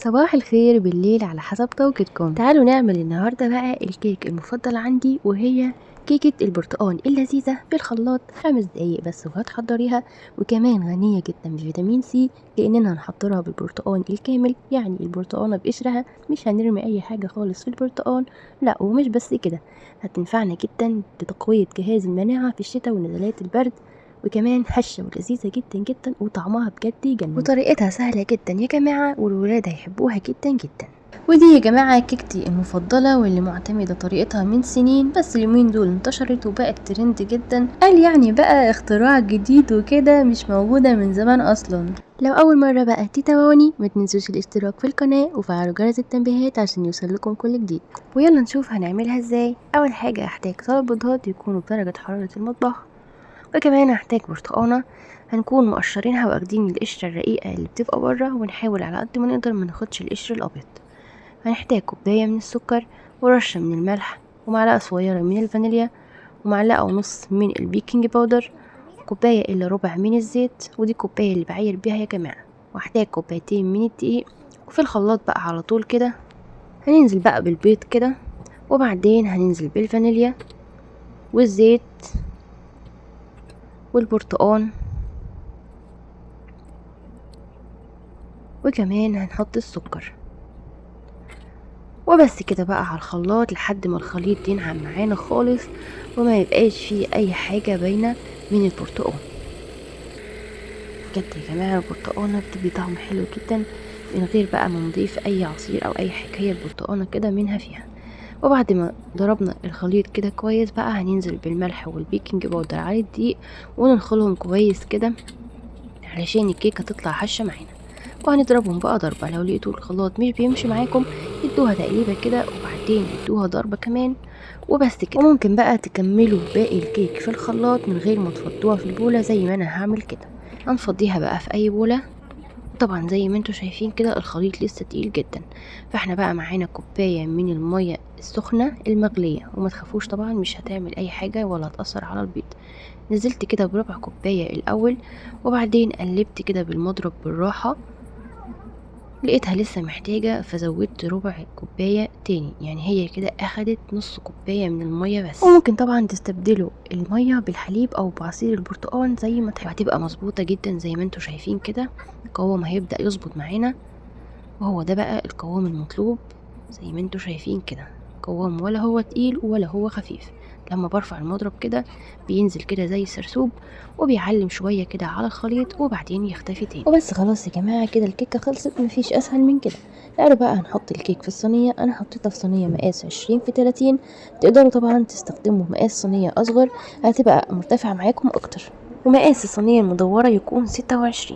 صباح الخير بالليل على حسب توقيتكم. تعالوا نعمل النهارده بقى الكيك المفضل عندي، وهي كيكة البرتقال اللذيذة في الخلاط. 5 دقايق بس وهتحضريها، وكمان غنية جدا بفيتامين سي لاننا هنحضرها بالبرتقال الكامل، يعني البرتقانة بقشرها، مش هنرمي اي حاجة خالص في البرتقال. لا ومش بس كده، هتنفعنا جدا لتقوية جهاز المناعة في الشتاء ونزلات البرد، وكمان هشة ولذيذة جدا جدا وطعمها بجد يجنن، وطريقتها سهلة جدا يا جماعة، والولاد هيحبوها جدا جدا. ودي يا جماعة كيكتي المفضلة واللي معتمدة طريقتها من سنين، بس اليومين دول انتشرت وبقت ترند جدا، قال يعني بقى اختراع جديد وكده مش موجودة من زمان اصلا. لو اول مرة بقى تتابعوني ما تنسوش الاشتراك في القناة وفعلوا جرس التنبيهات عشان يوصلكم كل جديد. ويلا نشوف هنعملها ازاي. اول حاجة هحتاج 3 بيضات يكونوا بدرجة حرارة المطبخ، وكمان هحتاج برتقانة هنكون مقشرينها واخدين القشرة الرقيقة اللي بتبقى بره، ونحاول على قد ما نقدر ما ناخدش القشر الابيض. هنحتاج كوباية من السكر، ورشة من الملح، ومعلقة صغيرة من الفانيليا، ومعلقة ونص من البيكنج باودر، كوباية الا ربع من الزيت، ودي الكوباية اللي بعاير بيها يا جماعة. وهحتاج كوبايتين من الدقيق. وفي الخلاط بقى على طول كده هننزل بقى بالبيض كده، وبعدين هننزل بالفانيليا والزيت والبرتقان، وكمان هنحط السكر. وبس كده بقى على الخلاط لحد ما الخليط ينعم معانا خالص وما يبقاش فيه اي حاجة باينة من البرتقان. بجد يا جماعة البرتقانة بتدي طعم حلو جدا من غير بقى ما نضيف اي عصير او اي حاجة، هي البرتقانة كده منها فيها. وبعد ما ضربنا الخليط كده كويس بقى هننزل بالملح والبيكنج باودر على الدقيق وننخلهم كويس كده علشان الكيكة تطلع هشة معانا. وهنضربهم بقى ضربة، لو لقيتوا الخلاط مش بيمشي معاكم ادوها تقليبة كده وبعدين ادوها ضربة كمان، وبس كده. وممكن بقى تكملوا باقي الكيك في الخلاط من غير ما تفضوها في البولة زي ما انا هعمل كده. هنفضيها بقى في اي بولة. طبعا زي ما انتوا شايفين كده الخليط لسه تقيل جدا، فاحنا بقى معانا كوباية من المية السخنة المغلية، وما تخافوش طبعا مش هتعمل اي حاجة ولا هتأثر على البيض. نزلت كده بربع كوباية الاول، وبعدين قلبت كده بالمضرب بالراحة، لقيتها لسه محتاجة فزودت ربع كوباية تاني، يعني هي كده اخدت نص كوباية من المية بس. وممكن طبعا تستبدلوا المية بالحليب او بعصير البرتقال زي ما تحبوا، هتبقى مظبوطة جدا زي ما انتوا شايفين كده. القوام هيبدأ يظبط معانا، وهو ده بقى القوام المطلوب زي ما انتوا شايفين كده، قوام ولا هو تقيل ولا هو خفيف. لما برفع المضرب كده بينزل كده زي السرسوب وبيعلم شوية كده على الخليط وبعدين يختفي تاني. وبس خلاص يا جماعة كده الكيكة خلصت، مفيش اسهل من كده. تعالوا بقى هنحط الكيك في الصينية. انا حطيتها في صينية مقاس 20 في 30، تقدروا طبعا تستخدموا مقاس صينية اصغر هتبقى مرتفعة معاكم اكتر. ومقاس الصينية المدورة يكون 26،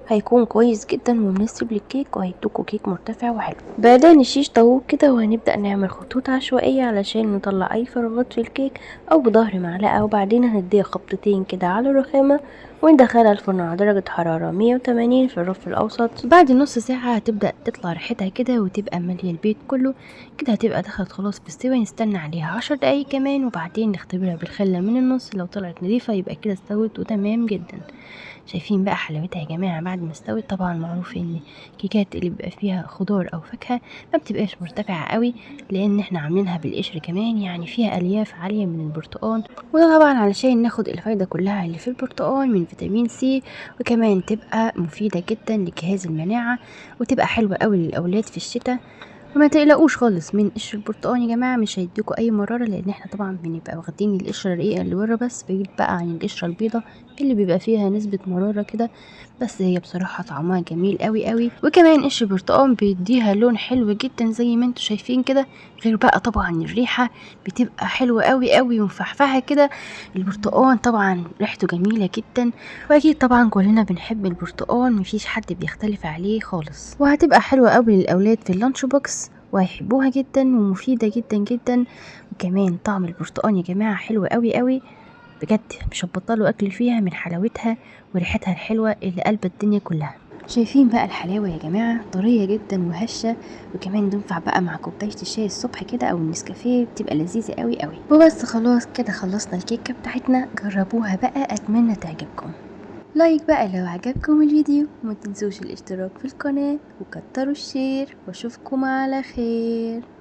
هيكون كويس جدا ومناسب للكيك وهيدوكوا كيك مرتفع وحلو. بعدين الشيش طاووق كده، وهنبدأ نعمل خطوط عشوائية علشان نطلع اي فراغات في الكيك او بظهر معلقة، وبعدين هنديها خبطتين كده على الرخامة وندخلها الفرن على درجة حرارة 180 في الرف الاوسط. بعد نص ساعة هتبدأ تطلع ريحتها كده وتبقى مالية البيت كله كده، هتبقى دخلت خلاص في السوا. نستنى عليها 10 دقايق كمان وبعدين نختبرها بالخلة من النص، لو طلعت نظيفة يبقى كده استوت وتمام جدا. شايفين بقى حلاوتها يا جماعة بعد ما استوت. طبعا معروف ان الكيكات اللي بيبقى فيها خضار او فاكهة ما بتبقاش مرتفعة قوي لان احنا عاملينها بالقشر كمان، يعني فيها الياف عالية من البرتقال، وده طبعا علشان ناخد الفايدة كلها اللي في البرتقال من فيتامين سي، وكمان تبقى مفيدة جدا لجهاز المناعة وتبقى حلوة قوي للاولاد في الشتاء. وما تقلقوش خالص من قشر البرتقال يا جماعة، مش هيديكوا اي مرارة لان احنا طبعا بنبقى واخدين القشرة الرقيقة اللي بره بس، بعيد بقى عن القشرة البيضة اللي بيبقى فيها نسبه مرارة كده، بس هي بصراحة طعمها جميل قوي قوي. وكمان قشر البرتقال بيديها لون حلو جدا زي ما انتوا شايفين كده، غير بقى طبعا الريحة بتبقى حلوة قوي قوي ومفحفحه كده. البرتقال طبعا ريحته جميلة جدا، واكيد طبعا كلنا بنحب البرتقال مفيش حد بيختلف عليه خالص. وهتبقى حلوة قوي للاولاد في ال lunch box وهيحبوها جدا ومفيدة جدا جدا. وكمان طعم البرتقال يا جماعة حلو قوي قوي بجد، مش هتبطلوا اكل فيها من حلاوتها وريحتها الحلوة اللي قلب الدنيا كلها. شايفين بقى الحلاوة يا جماعة، طرية جدا وهشة، وكمان تنفع بقى مع كوباية الشاي الصبح كده او النسكافيه، بتبقى لذيذة قوي قوي. وبس خلاص كده خلصنا الكيكة بتاعتنا، جربوها بقى اتمنى تعجبكم. like بقى لو عجبكم الفيديو، وما تنسوش الاشتراك في القناة وكتروا ال share، واشوفكم على خير.